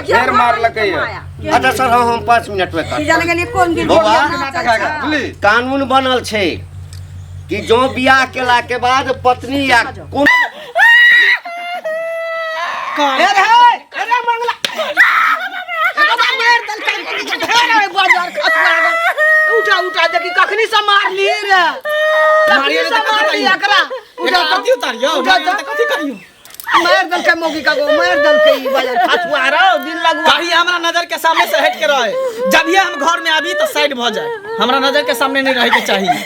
देखियौ ढेर मारलकै माया। अच्छा सर हम 5 मिनट में की काट जाने गेलियै कोन गिर बौआ। नाटक है बुझली। कानून बनल छै कि जो बियाह केला के बाद पत्नी या कोनो ए रे ए रे मंगला एगो बार मार देलकै ढेर ओइ बाजार खसुआ गल। उठा उठा देखी कखनी से मारली रे कखनी से मारली एकरा उठा कथी उतारियो उठा उठा कथी करियो मार देलकै मौगी का गो मार देलकै ई बाजार खसुआ रो दिन लगुआ कहीं हमरा नजर के सामने से हट के रहे जब ये हम घर में आबी तो साइड भ जाए हमरा नजर के सामने नहीं रहे के चाहिए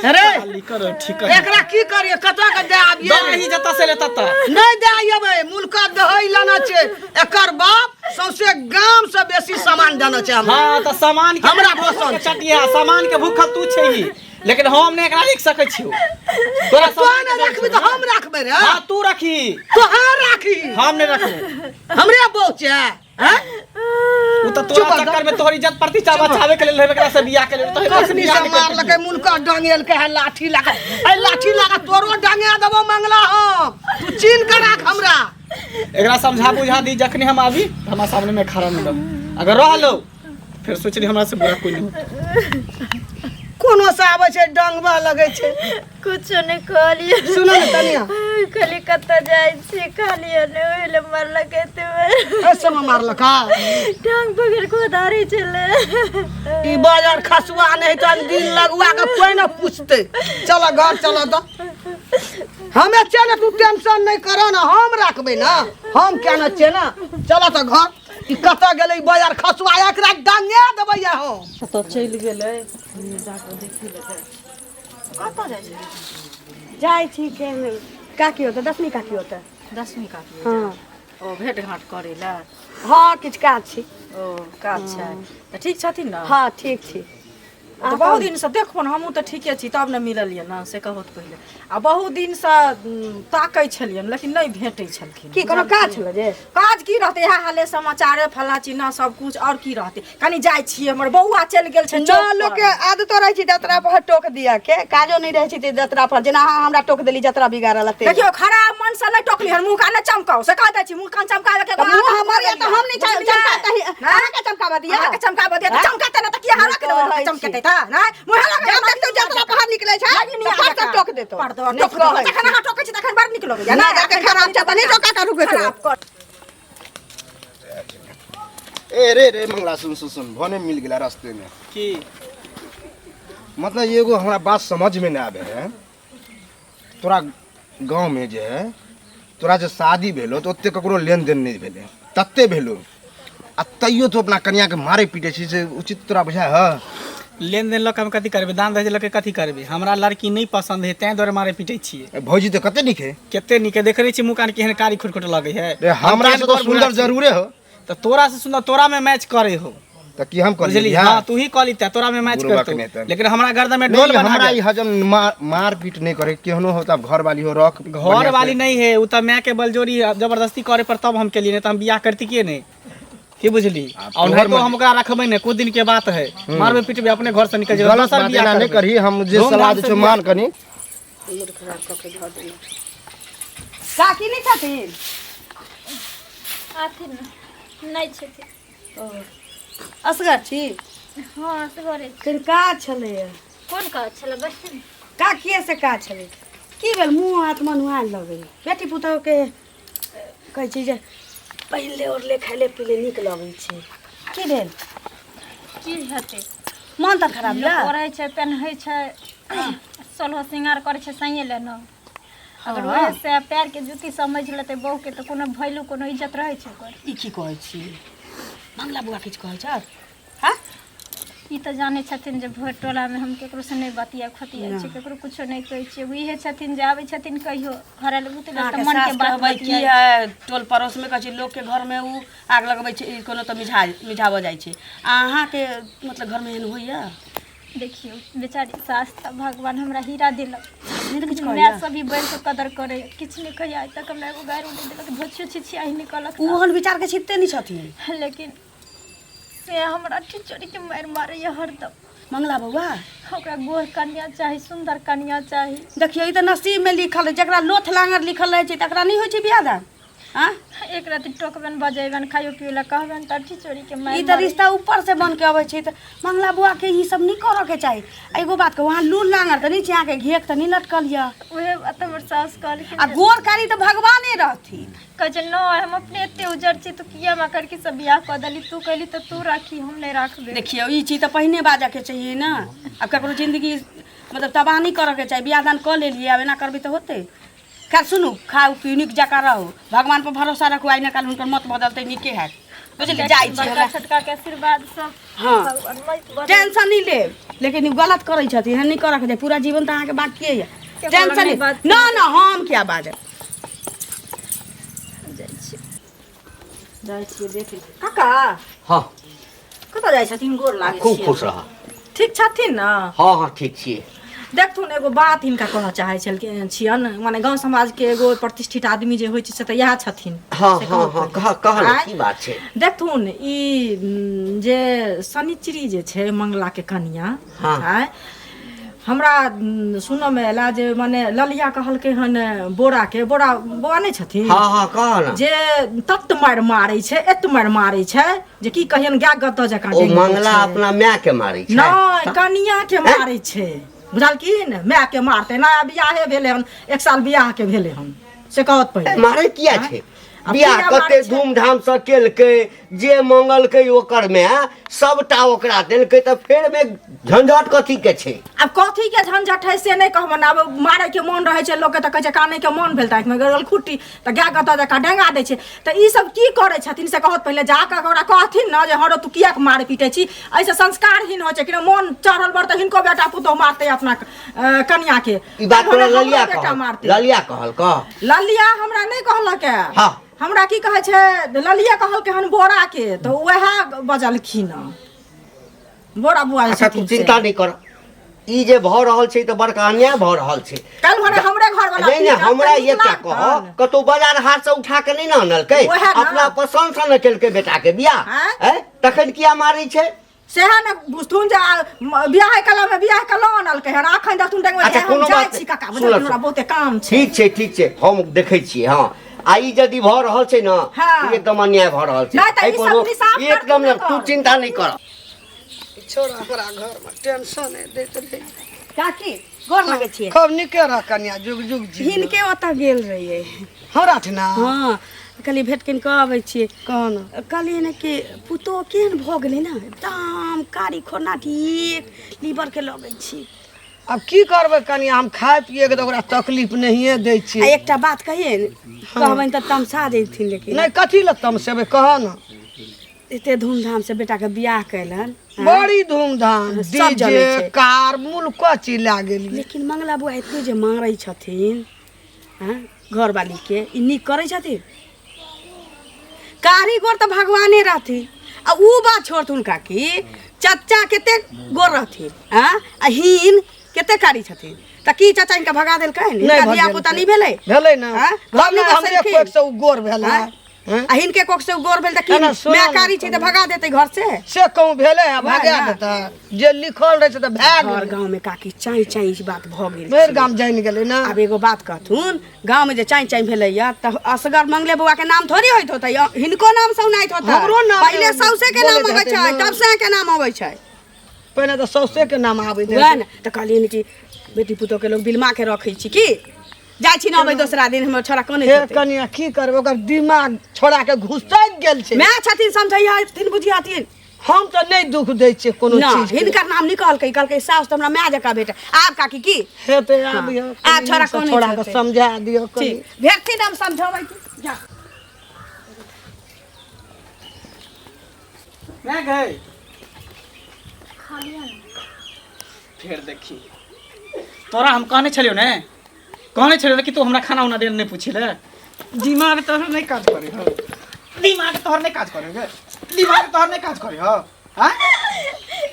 अरे खाली करो ठीक है एकरा की करिए कतऽ के दे आबिए दही जतऽ से ले ततऽ नहि दे अयबै मुल्का दहै लाना छै एकर बाप सौंसे गाम से बेसी सामान देना छै हमरा हाँ तो सामान के हमरा पसंद के चटिया सामान के भूखल तू छै ही लेकिन हम नहि एकरा रख सकै छियौ तोरा तो सामान नहि रखबी तऽ हम रखबै रे हाँ तू रखी तोहार राखी हम नहि रखबो हमरे बहु छै हैं उ तऽ चुप तोरा कर। चक्कर में तोहर इज्जत प्रतिष्ठा बचावे के लेल एकरा से बियाह के लेल तो एकरा से कखनी बियाह से नहि करतै। मारलकै मुनका डंगेलकै है लाठी लगा ऐ लाठी लगा तोरो डंगा देबो मंगला हम तू चीन के राख हमरा एकरा समझा बुझा दी जखनी हम आबी तऽ हमरा सामने में खड़ा नहीं रह अगर रह लो फिर सोच ली हमरा से बुरा कोई नहीं होत। कोनो से आबै छै डंगबा लगै छै कुछो नहि कहलियै सुनो ने तनिया खाली कतऽ जाइ छी कहलियै ने ओहि लए मारलकै तऽ ऐ समय मारलका टांग पकड़ कऽ उधारी छलै ई बाजार खसुआ नहीं तऽ दिन लगुआ के कोई न पूछते चल घर चल तऽ हमे छियै ने तू टेंशन नहीं कर ना हम रखबै ना हम क्या न छियै ना चल तऽ घर ई कतऽ गेलै ई बाजार खसुआ एकरा डंगे देबै हम कतऽ चलि गेलै जाकऽ देखी लए जाइ कतऽ जाइ छै जाइ छी के काकी ओतऽ दसमी काकी ओतऽ दसमी काकी हँ ओ भेट घाँट करै लए हँ किछु काज छी ओ काज छै तऽ ठीक छथिन ने हँ ठीक छी तऽ बहुत दिनसँ देखो ने हमहूँ तऽ ठीके छी तब ने मिललियै ने से कहू तऽ पहिले आ बहुत दिनसँ ताकै छलियनि लेकिन नहि भेटै छलखिन की कोनो काज छलै जे काज की रहतै इएह हाले समाचारे फल्लाँ चिन्ना सब कुछ आओर की रहतै कनि जाइ छियै हमर बौआ चलि गेल छै न चौक पर। लोक के आदतो रहै छै जतरा पर टोक दिया के काजो नहि रहै छै तऽ जतरा पर जेना अहाँ हमरा टोक देली जतरा बिगाड़ल ते देखियौ खराब मन से नहि टोकली हन मुँह कान नहि चमकाउ से कह दै छी मुँह कान चमकाबै के तऽ मुँह हमर यऽ तऽ हम नहि चमका कही अहाँके चमकाबऽ दिअ अहाँके चमकाबऽ दिअ तऽ चमकेतै ने तऽ किया रख देबै कहै छी। चमकेतै तऽ नहि मुँह लग जब तक तू जतरा पर निकलै छै तऽ फट से टोक देतौ पर दो नहि टोक दो कहै तखन अहाँ टोकै छी तखन बड़ नीक लगैया नहि जाके खराब छै तऽ नहि टोका करू के खराब कर ए रे रे मंगला सुन सुन सुन भने मिल गेला रास्ते में की मतलब एगो हमरा बात समझ में नहीं आवे है तोरा गाँव में जे है तोरा जे शादी भेलो तो ओते ककरो लेन देन नहीं भेले तते भेलो आ तैयो तू अपना कनिया के मारे पीटे छी से उचित तोरा बुझाय है लेन देन लऽ कऽ हम कथी करबै दान दहेज लऽ कऽ कथी करबै हमरा लड़की नहि पसन्द है ताहि दुआरे मारे पीटै छियै भौजी तऽ कते नीक है कते नीक है देख रहे छी मुँह कान केहन कारी खुटखुट लगै है रे हमरा से तो सुंदर जरूरे हो तऽ तोरा से सुंदर तोरा में मैच करे हो तऽ की हम कर बुझली हाँ तू ही कऽ लीते तोरा में मैच बुढ़बा करतौ के नहि तऽ। लेकिन हमरा गर्दन में ढोल नहीं बना हमरा ई गेल। हजम मार मार पीट नहीं करे केहनो हो तब घर वाली हो रख घर वाली नहीं है उ तऽ माय के बलजोरी जबरदस्ती करे पर तब हम केलिए नहीं तऽ हम बियाह करती किए नहीं की बुझली आ और तोहर नहीं तो मर्जी। हम ओकरा रखबै नहीं कुछ दिन के बात है मारबे पीटबे अपने घर से निकल जेबै गलत दोसर बात बियाह एना नहीं करबै। करही हम जे धूमधाम सलाह से दै छियौ बियाह मान कनी काकी नहि छथिन आथिन ने नहि छथिन असगर छी हँ असगरे छी। फिर काज छलैए कोन काज छलै बैठथिन ने। काकिए से काज छलै की भेल मुँह हाथ मनुआयल लगै बेटी पुतोहके कहै छै जे पहिरले ओढ़ले खाइले पीले नीक लगै छै की भेल की हेतै मन तऽ खराब लोक यऽ ओढ़ै छै पेन्है छै सोलहो श्रृंगार करै छै सैये ले ने अगर ओहे से पैरके जूती समझ लेतै बहूके तऽ कोनो वैल्यू कोनो इज्जत रहै छै ओकर ई की कहै छी मंगला बुआ किछु कहै छै हँ ई तऽ जानै छथिन जे भोर टोलामे हम केकरोसँ नहि बतिया खोतिया छी केकरो कुछो नहि कहै छियै इहे छथिन जे आबै छथिन कहियो घर लग उतरल तऽ अहाँके मनके सास बात कहबै की बतिया है टोल पड़ोसमे कहै छै लोकके घरमे ओ आग लगबै छै ई कोनो तऽ मिझा मिझाबऽ जाइ छै आ अहाँके मतलब घरमे एहन होइए देखियौ बेचारी सास तऽ भगवान हमरा हीरा देलक नहि तऽ किछु माय कहैया सब भी बढ़ि कऽ कदर करैए किछु नहि कहैए आइ तक हमरा एगो गारि नहि देलक धोछियो छिछियाही नहि कहलक ओ ओहन विचारके छिपते नहि छथिन लेकिन से हमरा ठिचोरीके मारि मारैए हरदम मंगला बौआ ओकरा गोर कन्या चाही सुन्दर कन्या चाही देखियौ ई तऽ नसीबमे लिखल रहै जकरा लोथ लाँगर लिखल रहै छै तकरा नहि होइ छै बियाह दान आँ एक राति टोकबनि बजेबनि खाइयो पियो लए कहबनि तब चोरी के मारि ई तऽ रिश्ता ऊपर से बन के अबै छै तऽ मंगला बुआ के ई सब नहि करऽ के चाही आ एगो बात कहू अहाँ लूल लांगर तऽ नहि छी अहाँके घेक तऽ नहि लटकल यऽ उहे बात हमर सास कहलखिन आ गोर कारी तऽ भगवाने रहथिन कहै छै नहि हम अपने एते उजर छी तू किया हमरा करके सब बियाह कऽ देली तू कहली तऽ तू राखी हम नहि राखबै देखियौ ई चीज तऽ पहिने बाजऽ के चाहिए ने आब ककरो जिंदगी मतलब तबाह नहि करऽ के चाही बियाह दान कऽ लेलियै आब एना करबै तऽ होतै खैर सुनू खाउ पीउ नीक जकाँ रहू भगवान पर भरोसा रखू आइ ने काल्हि हुनकर मत बदलतै नीके हैत बुझलियै जाइ छी बड़का हमरा छोटका के आशीर्वाद सब हँ भगवान मत बदल टेंशन नहि लेब लेकिन ई गलत करै छथिन एहन नहि करऽ के चाही पूरा जीवन तऽ अहाँके बाकिए यऽ के टेंशन बोलऽ नहि नहि बात ना ना हम किया बाजब जाइ छी जाइ छियै देख काका हँ कतऽ जाइ छथिन गोर लागै खूब छियै। खुश रह ठीक छथिन ने हँ हँ ठीक छियै देखथुन एगो बात हिनका कहऽ चाहै छलखिन छियनि माने गाँव समाजके एगो प्रतिष्ठित आदमी जे होइ छै से तऽ इएह छथिन हँ से हँ कहू हँ पहिले। कह कह ने आँय? की बात छै देखथुन ई जे शनिचरी जे छै मंगलाके कनिया हँ। आँय हमरा सुनऽमे एला जे माने ललिया कहलकै हन बोराके बोरा बौआ नहि छथिन हँ हँ कह ने जे तत मारि मारै छै एत मारि मारै छै जे की कहियन गाय गद्दा जकाँ ओ डेंगबै मंगला छै। अपना माय के मारै छै नहि कनिया के मारै छै बुझलखिन माय के मारतै नया बियाहे भेलै हन एक साल बियाह के भेलै हन से कहत पहिले मारै किया छै आ बियाह किया कते मारै छै? धूमधाम से केलकै जे मंगलकै ओकर मे सबटा ओकरा देलकै तऽ फेर मे झंझट कथी के छै आब कथी के झंझट है से नहि कहबनि आब मारै के मोन रहै छै लोकके तऽ कहै छै कानै के मोन भेल तऽ आँखिमे गड़ल खुट्टी तऽ गाय गता जकाँ डेंगा दै छै तऽ ई सब की करै छथिन से कहत पहिले जा कऽ ओकरा कहथिन ने जे हरो तू किएक मारै पीटै छी एहिसँ संस्कारहीन होइ छै कि मोन चढ़ल बड़ तऽ हिनको बेटा पुतोह मारतै अपना कनिया के ई बात तोरा हमरो ललिया बेटा कहल मारतै ललिया कहल कह ललिया हमरा नहि कहलक हाँ। हमरा की कहै छै ललिया कहलकै हन बोरा के तऽ उएह बजलखिन हँ। बोरा बुआ जे अच्छा तू छथिन से। चिंता नहि कर ई जे भऽ रहल छै तऽ बड़का अन्याय भऽ रहल छै काल्हि भने हमरे घर वाला नहि नहि हमरा एकटा कह कतौ बाजार हाट से उठा के नहि ने आनलकै ओएह ने। अपना पसंद से ने केलकै बेटा के बियाह आँय? हैं? तखन किया मारै छै सएह ने बुझथुन जे बियाह कला में बियाह के लऽ आनलकै हन अखन देखथुन डेंगबै अच्छा, हम कोनो जाइ बात छी काका सुनऽ, बुझलखिन हमरा सुनऽ। बहुते काम छै ठीक छै ठीक छै हम देखै छियै हँ आ ई यदि भऽ रहल छै ने हँ। ई एकदम अन्याय भऽ रहल छै नहि तऽ ई एहि पर सब रोक- निसाफ ई एकदम करथुन ने नहि, तू कर। चिंता नहि कर छोड़ हमरा घरमे टेंशन दैत रहै काकी गोर लगै छियै खूब नीके रह कनिया जुग जुग जी हिनके ओतऽ गेल रहियै हमरा ठिना हँ कहलियै भेट कनि कऽ अबै छियै कह ने कहलियै ने कि पुतोह केहन भऽ गेलै ने एकदम कारी खोना ठीक लीवरके लगै छी आब की करबै कनिया हम खाय पियैके तऽ ओकरा तकलीफ नहिए दै आ छियै एकटा बात कहियै कहबनि तऽ तमसा जैथिन लेकिन नहि कथी लए तमसेबै कह ने एते धूमधाम से बेटाके बियाह कयलनि बड़ी धूमधाम सब जनै डीजे छै। कार मूल कथी लए गेलियै लेकिन मंगला बुआ एते जे मारै छथिन हँ घरवालीके ई नीक करै छथिन कारीगर तऽ भगवाने रहथिन आ उ बात छोड़थुन काकी चच्चा कते गोर रहथिन हँ आ हीन कते कारी छथिन तऽ की चचा हिनका भगा देलकनि हिनका धिया पुता नहि भेलै भेलै ने आँय? घर नहि तब ने हमरे बसेलखिन? कोख से उ गोर भेलै आँय? हँ? आ हिनके कोख से गोर भेल तऽ की एना सुनऽ माय ने कारी छै तऽ भगा देतै घर से से कहूँ भेलै आ वएह भगा ने। देतै जे लिखल रहै छै तऽ भए घर गेलै गाँव में काकी चाँइ चाँइ ई बात भऽ गेल भरि छै। गाम जानि गेलै ने आब एगो बात कहथुन गाँव में जे चाँइ चाँइ भेलैया तऽ असगर मंगले बौआ के नाम थोड़ी होइत होतै हिनको नाम सौनाइत होतै हमरो नाम पहिले सौसे के नाम बोलैत अबै हेतै छै ने। तब सै के नाम अबै छै पहिने तऽ सौसे के नाम आबैत वएह ने तऽ कहलियै ने कि बेटी पुतोह के लोग बिलमा के रखै छी की जाइ छी ने अबै दोसरा दिन हमर छोरा कनै हे छथिन कनिया की करबै ओकर दिमाग छोड़ा के घुसकि गेल छै माय छथिन समझैहथिन बुझियथिन हम तऽ नहि दुख दै छियै कोनो ना चीज के। हिनकर नाम नहि कहलकै कहलकै साउस तऽ हमरा माय जकाँ भेट आब काकी की हेतै आबियौ आब छोड़ा कनै छोड़ा के छथिन। समझा दियौ कनि ठीक भेटथिन हम समझबै की जा मैं गए फेर देखी तोरा हम कहने छलियौ ने कहने छलियौ ने कि तू हमरा खाना उना देल नहि पूछी ले दिमाग तोहर नहि काज करे हो दिमाग तोहर नहि काज करे गे दिमाग तोहर नहि काज करे हो हाँ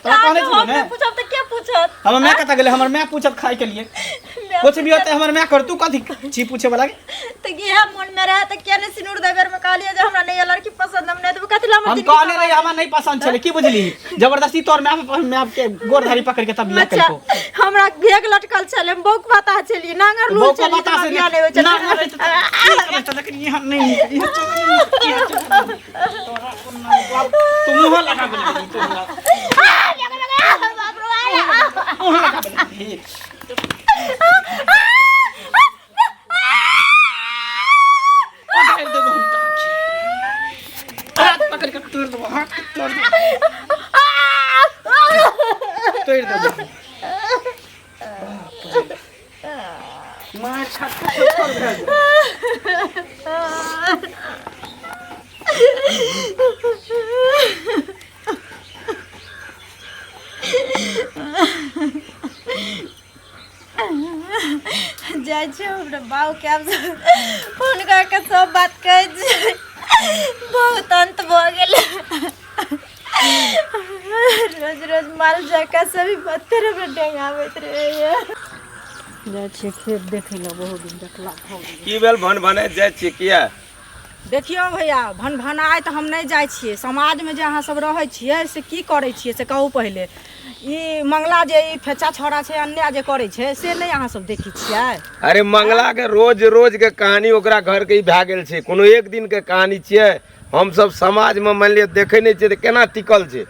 तोरा कहने छलियौ हम ने नहि पूछब तऽ के पूछत हमर माय कतऽ गेलै हमर माय पूछत खाय के लिए कुछ भी होते हमर माय कर तू कथी छी पूछे वाला के तऽ इएह मोन मे रहे तऽ किया नहि सिनूर देबे मे कहलियै जे हमरा नहि ये लड़की पसंद हम नहि देबै कथी लए हमर हम जिंदगी कहने रही हमरा नहीं पसंद छले की बुझली जबरदस्ती तोर माय के गोर धरी पकड़ के तब बियाह अच्छा कलको हमरा घेग लटकल छले हम बौक बता छलिए नांगर लूल बौक छलिए बता से बियाह नहि होइ छलै। ना ना नहीं तो लेकिन यहाँ नहीं यहाँ चल नहीं, यहाँ चल नहीं। तू मुंह लगा बोली तू हमरा मुंह लगा बोली पकड़ देबो हम तोरा। हाथ पकड़ के तोड़ देबो हाथ तोड़ देबो तोड़ देबो मार खा खा छोड़ भेल जाइ छियै हमरा बाबूके आब फोन कऽ के सब बात कहै छियै बहुत अन्त भऽ गेलै रोज रोज माल जकाँ सभी पत्थर पर डेंगाबैत रहैया जाइ छियै खेत देखै लए बहुत दिन देखला भऽ गेल। की भेल भन भने जाइ छियै किया देखियौ भैया भनभनाइ तऽ हम नहि जाइ छियै समाजमे जे अहाँ सब रहै छियै से की करै छियै से कहू पहिले ई मंगला जे ई फेचा छौड़ा छै अन्याय जे करै छै से नहि अहाँ सब देखै छियै अरे मंगला के रोज रोज के कहानी ओकरा घर के ई भए गेल छै कोनो एक दिन के कहानी छियै हमसब समाज मे मानि लिअ देखै नहि छियै तऽ केना टिकल छै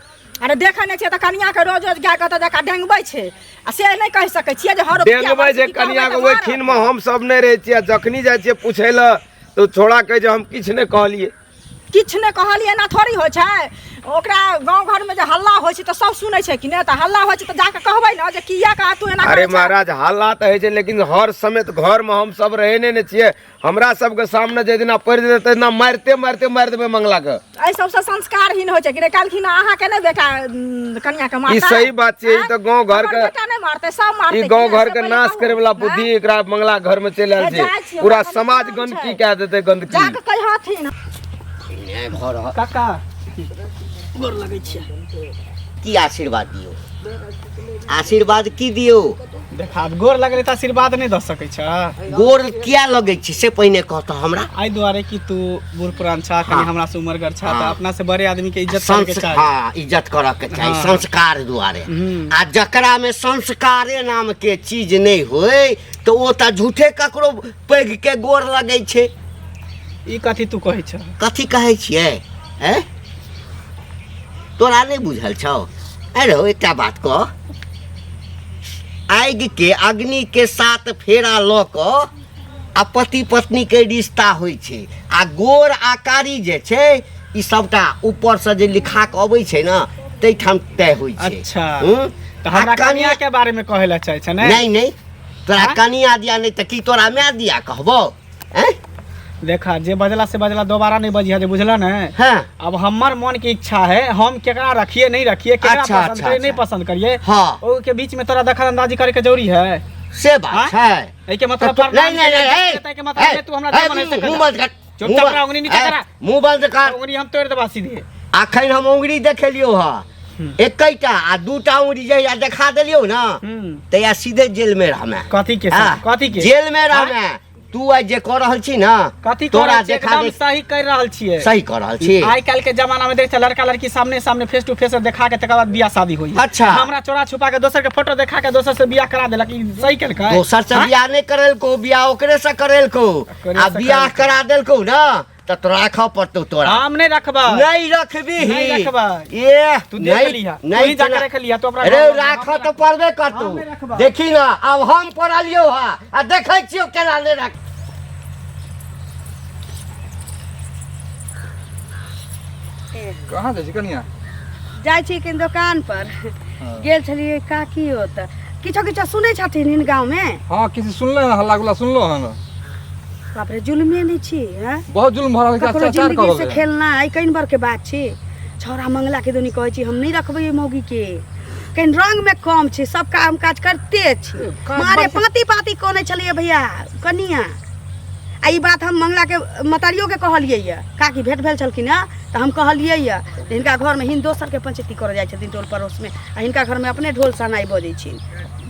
अरे देखै नहि छियै तऽ कनियाके रोज रोज गाय कतऽ जकाँ डेंगबै छै आ से नहि कहि सकै छियै जे हर डेंगबै छै कनियाके ओहि खिनमे हमसब नहि रहै छियै आ जखनी जाइ छियै पूछै लए तऽ ओ छौड़ा कहै छै हम किछु नहि कहलियै किछु नहि कहलियै एना थोड़ी होइ छै ओकरा गाँव घरमे जे हल्ला होइ छै तऽ सब सुनै छै कि नहि तऽ हल्ला होइ छै तऽ जाकऽ कहबै ने जे किया कहा तू एना अरे करै छह? महाराज हल्ला तऽ होइ छै लेकिन हर समय तऽ घरमे हम सब रहै नहि ने छियै हमरा सबके सामने जाहि दिना पड़ि जेतै ताहि दिना मारिते मारिते मारि देबै मंगलाके एहि सबसँ संस्कारहीन होइ छै कि नहि काल्हिखिन अहाँके नहि बेटा कनियाके ई मारतै सही बात छै ई तऽ गाँव घर हमर के बेटा नहि मारतै सब मारतै ई गाँव कि नहि? घर से के पहिले नाश कहू। करे वाला बुद्धि एकरा मंगला घर में चलि आयल जाइ छै छियै, पूरा हमरा समाज काम गंदगी छै। कए देतै गंदगी जाकऽ कहिहथिन नहि घर काका की आशीर्वाद दियौ आशीर्वाद की दियौ देखा आब गोर लगलै तऽ आशीर्वाद नहि दऽ सकै छ गोर किया लगै छी से पहिने कहतऽ हमरा एहि दुआरे कि तू बूढ़ पुरान छा कनि हाँ। हमरा से उमरगर छा तऽ हाँ। अपना से बड़े आदमी के इज्जत करे के चाही हाँ इज्जत करऽ के चाही हाँ। संस्कार दुआरे हम्म। आ जकरा में संस्कारे नाम के चीज नहि होय तऽ ओ तऽ झूठे ककरो पैघ के गोर लगै छै ई कथी तू कहै छ कथी कहै छियै हैं तोरा नहि बुझल छौ अरे रौ एकटा बात कह आगि के अग्नि के साथ फेरा लऽ कऽ आ पति पत्नी के रिश्ता होइ छै आ गोर आकारी जे छै ई सबटा ऊपरसँ जे लिखा कऽ अबै छै ने ताहिठाम तय होइ छै अच्छा हूँ? तऽ हमरा आ कनिया कनिया के बारे में कहै लए चाहै छ ने नहि नहि तोरा आँय? कनिया दिया नहि तऽ की तोरा माय दिया कहबौ आँय देखा जे बजला से बजला दोबारा नहीं बजिहा जे बुझला ने हाँ अब हमर मन के इच्छा है हम केकरा रखिए नहीं रखिए केकरा अच्छा, पसंद अच्छा, करिए नहीं अच्छा। पसंद करिए हाँ। ओ के बीच में तोरा दखल अंदाजी करे के जरूरी है से बात हाँ? छै एहि के मतलब तो- नहीं नहीं नहीं एहि के मतलब नहीं, तू हमरा जे मन है से कर। मुंह बंद कर चुपचाप रह, उंगली नीचे करा। मुंह बंद कर उंगली हम तोड़ देबा सीधे अखन हम उंगली देखेलियौ हा एकैटा आ दूटा उंगली जहिया देखा देलियौ ना हम्म। तहिया सीधे जेल में रहमे कथी के हाँ, कथी के जेल में रहमे तू आइ जे कऽ रहल छी ना कथी कर तोरा रहल छियै? देखा एकदम दे सही कर रहल छियै सही कऽ रहल छी आइ काल्हि के जमाना में देख छै लड़का लड़की सामने सामने फेस टू फेस देखा के तकर बाद बियाह शादी होई अच्छा। हमरा चोरा छुपा के दोसर के फोटो देखा के दोसर से बियाह करा देलक ई सही केलकै दोसर से हाँ? बियाह नहि करेलको बियाह ओकरे से करेलको ओकरे आ से बियाह करेलको। करा देलको ना तऽ तोरा राखऽ पड़तौ तोरा हम नहीं रखबै नहीं रखबी नहीं रखबै। ये तू देख नहीं लिहा। तू नहीं ही जाके तेना- रख लिहा, तू अपना अरे घर में राखऽ हम तऽ पड़बे करतौ हम नहीं रखबै। देखी ना आब हम पड़लियौ हा आ देखै छियौ केना नहि रख कहाँ जाइ छी कनिया जाइ छी कनि दोकान पर गेल छलियै काकी ओतऽ किछो किछो सुनै छथिन इन गाँवमे हाँ किसी सुनले हन हल्ला गुल्ला सुनलो हन बाप रे जुलमे नहि छी हैं बहुत जुल्म भऽ रहल छै ककरो अत्याचार कऽ जिंदगी से रहल छै खेलना आई कनि बर के बात छी छौड़ा मंगला के दुनी कहै छी हम नहि रखबै एहि मौगी के कनि रंग में कम छै सब काम काज करते छी काज मारे बात- पाती पाती कोने छलियै भैया कनिया आ ई बात हम मंगला के मतरियो के कहलियै यऽ काकी भेंट भेल छलखिन हँ तऽ हम कहलियै यऽ जे हिनका घरमे हिन दोसरके पंचैती करऽ जाइ छथिन टोल पड़ोसमे आ हिनका घरमे अपने ढोल सनाइ बजै छै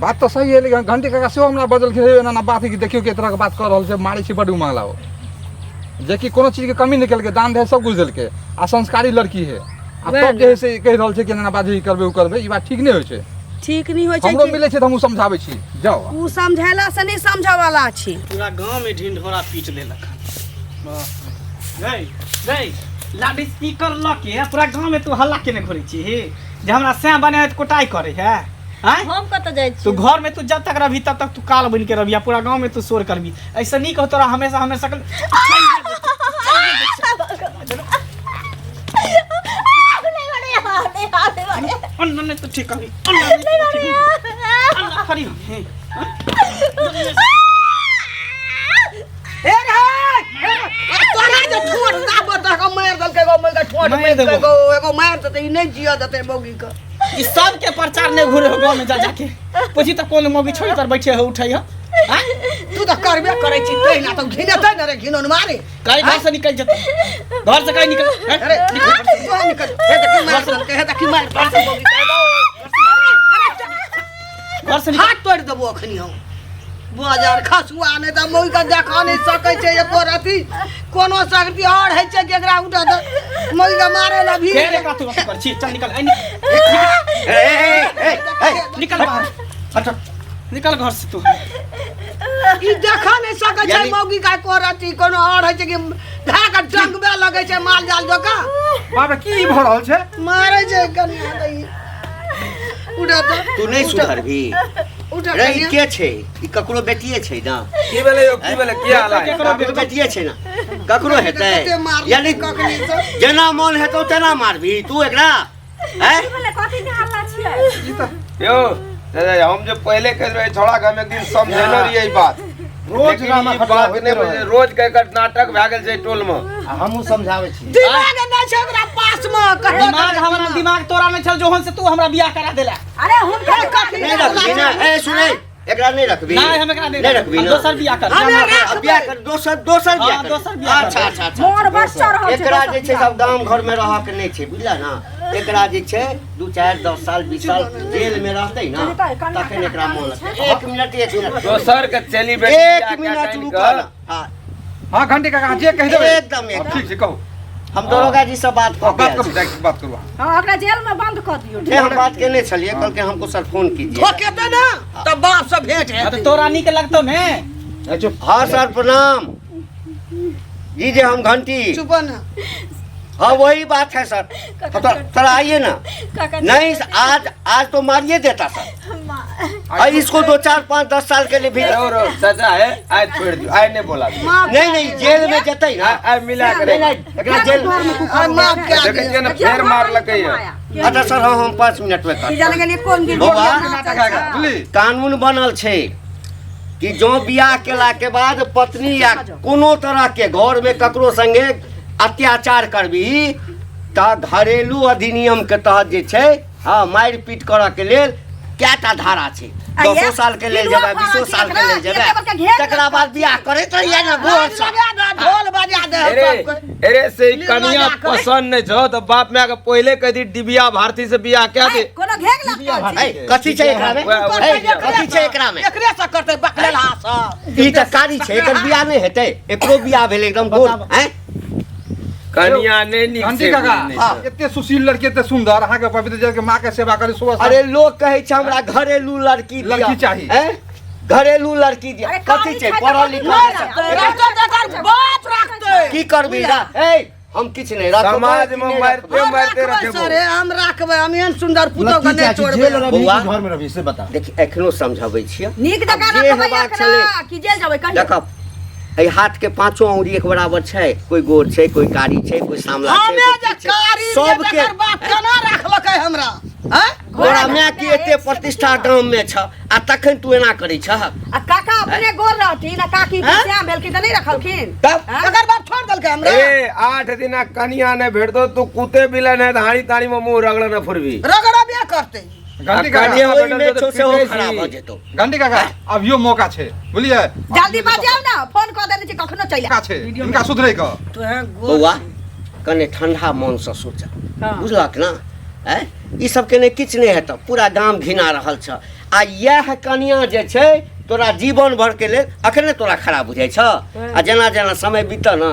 बात तऽ सही है लेकिन घंटी काका सेहो हमरा बजलखिन हे एना एना बात है कि देखियौ कि एहि तरहके बात कऽ रहल छै मारै छै बड्ड ओ मंगला ओ जेकि कोनो चीजके कमी नहि केलकै दान दहेज सब कुछ देलकै आ संस्कारी लड़की है आ वएह तब जे है से कहि रहल छै कि एना बाजही करबै ओ करबै ई बात ठीक नहि होइ छै ठीक नहि होइ छै हमरो कि मिलै छै तऽ हमहूँ समझाबै छी जाउ ओ समझेला से नहि समझऽ वाला छी पूरा गाँव में ढिंढोरा पीट लेलक हन। बाप रे। रे लाउड स्पीकर लऽ के पूरा गाँव में तू हल्ला केने घुरै छी जे हमरा सैं बने कोटाई करे है आँय हम कतऽ जाइ तू छी घर में तू जब तक रहबी तब तक तू काल बन के रहबी आ पूरा गाँव में तू शोर करबी ऐसे नहीं कहो तोरा हमेशा हमेशा अन्ना नहीं तो ठीक करी अन्ना नहीं तो ठीक अन्ना खड़ी हो हे हे रे तोरा जे ठोट दाबत दह के मारि देलकै एगो मौगी के ठोट मारि मारि देबो। एगो एगो मारि देतै ई नहि जियऽ देतै मौगी के ई सबके प्रचार नहीं घुरे हो गाँव में जा जाके पूछी तो कौन मौगी छोड़ी तर बैठे हो उठे हो आँय? तू तऽ करबे करै छी तहिना तऽ घिनेतै ने रे घिनौन मारे कहीं घर से निकल जते घर से कहीं निकल हैं? अरे तू निकल हे देखी मारि देलकै हे देखी मारि देलकै मौगी के एगो। घर से निकल हाथ तोड़ि देबो अखनी हम बाजार खसुआ नहि तऽ मौगी के देखऽ नहि सकै छै एको रति कोनो शक्ति आओर होइ छै कि एकरा उठा दे मौगी के मारे ला भी फेर एकरा तू अथी कर छी चल निकल आइ निकल ए, ए, ए, ए, निकल बाहर हट, निकल घर से तू ई देखऽ नहि सकै छै यानी- मौगी के एको रति कोनो आओर होइ छै कि धए के डंगबे लगै छै माल जाल जकाँ बाप रे की भऽ रहल छै मारै छै कनिया के ई। उठा तऽ तू नहि सुधरबी उठा रे ई कनिया के छै ई ककरो बेटिए छै ना की भेलै यौ की भेलै किया हल्ला केकरो ककरो बेटिए छै ना ककरो हेतै कते मारलकै यानी कखनी से। जेना मोन हेतौ तेना मारबी तू एकरा हैं कथी के हल्ला छियै यौ दादा हम जे पहिले कहैत रहे छोड़ा के हम एक दिन समझेने रहियै ई बात रोज लेकिन ड्रामा ई खटला बात होइते नहि रहै। बुझै रोज के एकर नाटक भए गेल छै टोल में आ हमहूँ समझाबै छी दिमाग नहि छै ओकरा पास मे कतौ दिमाग हमरा दिमाग तोरा नहि छल जोहन से तू हमरा बियाह करा देला अरे हुनकर कथी नहीं रखबी ना ए सुनै एकरा नहीं रखबी नहीं हम एकरा नहीं नहीं रखबी हम ना दोसर बियाह कर हमे अब बियाह कर दोसर दोसर बियाह हाँ, कर दोसर बियाह अच्छा करबै। अच्छा अच्छा मोर बच्चा रहल छै एकरा दोसर जे छै बियाह। सब गाम घर में रहऽ के नहीं छै बुझला ना एकरा जे छै 2 4 10 साल 20 साल जेल में रहतै ना हेतै, कनिया तखन एकरा मोन लगतै एक मिनट एक मिनट दोसर के चली बेटी एक बियाह कए मिनट कऽ रुकऽ ना हाँ हाँ घंटी काका जे कहि देबै एकदम हाँ, एकदम ठीक छै कहू हम दरोगा जी से बात कऽ हाँ, बात के करू जाके बात करू अहाँ। हाँ ओकरा जेल में बंद कऽ दियौ नहीं हम बात केने छलियै कहलकै हमको सर फोन कीजिए ठोकेतै ना तऽ बाप से भेंट हाँ, तो हेतै तोरा नीक लगतौ ने ए, चुप हाँ सर प्रणाम जी जी हम घंटी चुप ना हाँ वही बात है सर काका, तो थोड़ा आइए ना काका नहीं आज आज तो मारिए देता सर माँ और इसको 2 4 5 10 साल के लिए भी रहो रहो चाचा है आइ छोड़ दियो आइ नहीं बोला नहीं नहीं जेल में जतई ना आइ मिला के नहीं नहीं एकरा जेल आ माफ कए देखै दिअ छियै ने फेर मारलकै यऽ अच्छा सर हाँ हम 5 मिनट में की कर जाने गेलियै कोन दिन बौआ। नाटक आएगा बुझली कानून बनल छै कि जो बियाह केला के बाद पत्नी या कोनो तरह के घर में ककरो संगे अत्याचार करबी तऽ घरेलू अधिनियम के तहत जे छै हाँ मारि पीट करऽ के लेल कएटा धारा छै आ 10 ये साल के लेल किनुआ जेबै फड़ल 20 छै साल के एकरा, लेल जेबै एते बड़का घेर तकरा बाद बियाह करैत रहियै ने गोर सँ। लगा दे ढोल बजा दे अरे सबके अरे से ई लीला कनिया जा कर। पसंद नहीं छौ तऽ बाप माय के पहिले कह दी डिबिया भारती से बियाह कए दे कोनो घेर लगतौ ऐ, कथी छै एकरा में वएह, वएह, ऐ, कथी छै एकरा में एकरे से करतै बकलेलहा सब ई तऽ कारी छै एकर बियाह नहि हेतै एकरो बियाह भेलै एकदम गोर हैं कनिया नहीं नीक घंटी छै काका बुझै नहि छै। एते सुशील लड़की एते सुंदर अहाँके पवित्र जल के माँ के सेवा करी सुबह अरे लोग कहै छै हमरा घरेलू लड़की दिअ। लड़की चाही। हैं? घरेलू लड़की दिअ अरे कथी कारी छै छै तऽ पढ़ल कथी लिखल नहि छै। रखतै? रखतै तऽ एकर बाप रखतै की करबी रा ए हम किछु नहि रखबो समाज कि में नहि मारिते रखबो। मारिते राखबै रखेबो सरे हम राखबै हम एहन सुंदर पुतोह के की नहि चाही छोड़बै जेल रहबी बौआ। कि घर में रहबी से बता देखी एखनो समझाबै छियै नीक जकाँ आब जे रखबै हेबाक एकरा छलै कि जेल जेबै कहियो देखब एहि हाथ के पांचो अंगुरी एक बराबर छै कोई गोर छै कोई कारी छै कोई सामला छै हमे कोई जे किछु छै। कारी जे सबके तकर बाप केना राखलकै हमरा हैं तोरा माय के एते प्रतिष्ठा गाम में छ आ तखन तू एना करै छह आ काका अपने गोर रहथिन आ काकी हैं? श्याम भेलखिन तऽ नहि रखलखिन तब हैं? तकर बाप छोड़ देलकै हमरा ए 8 दिना कनिया नहीं भेटतो तू कुत्ते बिलन है हाड़ी ताड़ी में मुंह रगड़ न फुरबी रगड़बे करतै घंटी काका कनिया ओहि भेटल में तो छौ सेहो पीटै खराब छी। भऽ जेतौ घंटी काका अभियो मौका छै बुझलियै जल्दी बजाउ ने फोन कऽ देने छी कखनो चलि मौका छै हिनका सुधरै के बौआ कने ठंडा मनसँ सोच बुझलक ने आँय ई सबके ने किछु नहि हेतौ पूरा गाम घिना रहल छ आ इएह कनिया जे छै तोरा जीवन भरके लेल अखने तोरा खराब बुझाइ छ आ जेना जेना समय बीतऽ ने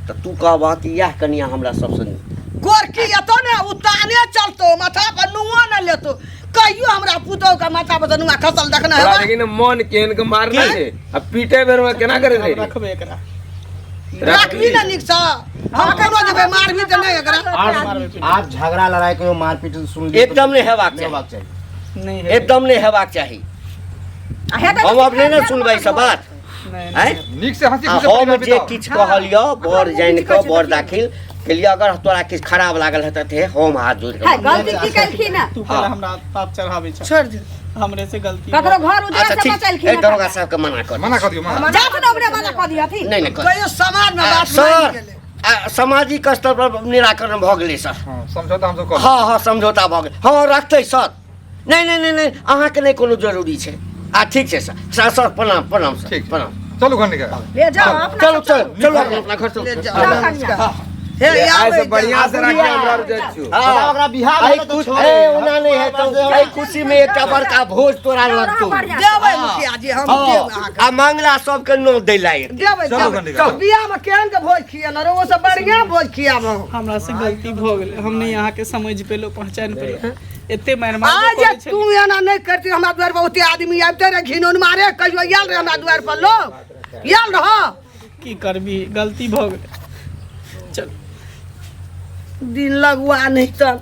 तऽ तू कहबह कि इएह कनिया हमरा सबसँ नीक। की एतो ने उताने चलतो माथा पर नुआ न लेतो कहियो हमरा पुतोह के माथा पर नुआ खसल देखना तोरा है लेकिन मन केहन के मारना छै आ पीटे बेर में केना करे रे रखबे एकरा रखबी ना नीक से हम कोनो जेबै मारबी तऽ नहि एकरा आब झगड़ा लड़ाई कहियो मारपीट सुन लियौ तऽ एकदम नहि हेबाक नहि हेबाक चाही चाही नहीं एकदम नहि हेबाक चाही हम अपने ने सुनबै सब बात आँय? नीक से हंसी आ खुशी हम परिवार जे बिताउ। किछु कहलियौ बर जानि कऽ बर दाखिल के लिए अगर तोरा किछु खराब लागल हेतै तऽ हम हाथ जोड़ि है कऽ गलती की केलखिन हँ? तू पहले हमरा पाप चढ़ाबै छ छोड़ि दे हमरे से गलती ककरो घर उजड़ा अच्छा से ठीक बचलखिन ए हँ दरोगा साहब के मना कर मना कर दियौ मना जात ने ओकरे मना कऽ दिहथिन नहि नहि कर कहियो समाज मे आ, बात सर मानि गेलै आ, सामाजिक स्तर पर निराकरण भऽ गेलै सर हँ समझौता हमसब कऽ हँ हँ समझौता भऽ गेल हँ रखतै सर नहि नहि नहि नहि अहाँके नहि कोनो जरूरी छै आ ठीक छै सर सर सर प्रणाम प्रणाम सर ठीक छै। प्रणाम चलू घंटी काका ले जाओ अपना चलू चलू चलू अपना अपना घर चलू ले जाओ चल कनिया। हे आइ आबै से बढ़िया से राखी हमरा आर जाइ छियौ हँ। ओकरा बियाह एहि भेलै तऽ खुश- छोड़े। ए, ओना नहि हेतौ एहि खुशी में एकटा बड़का भोज तोरा लगतौ देबै मुखिया जी हम देब हँ अहाँके आ मंगला सबके नो दै लायक देबै चलू देबै घंटी काका। बियाह मे केहन के भोज खिएल रे ओ सब बढ़िया भोज खियाब हम हमरा से गलती भऽ गेलै हम नहि अहाँके समझ पेलहुँ पहचान पेलहुँ एते मारि आ मारबो जे करै छलियै। तू एना नहि करती हमरा दुआरि पर ओते आदमी आबिते रे घिनौन मारे कहियो आयल रे हमरा दुआरि पर लोग आयल रह की करबी गलती भऽ गेलै चल दिन लगुआ नहि तऽ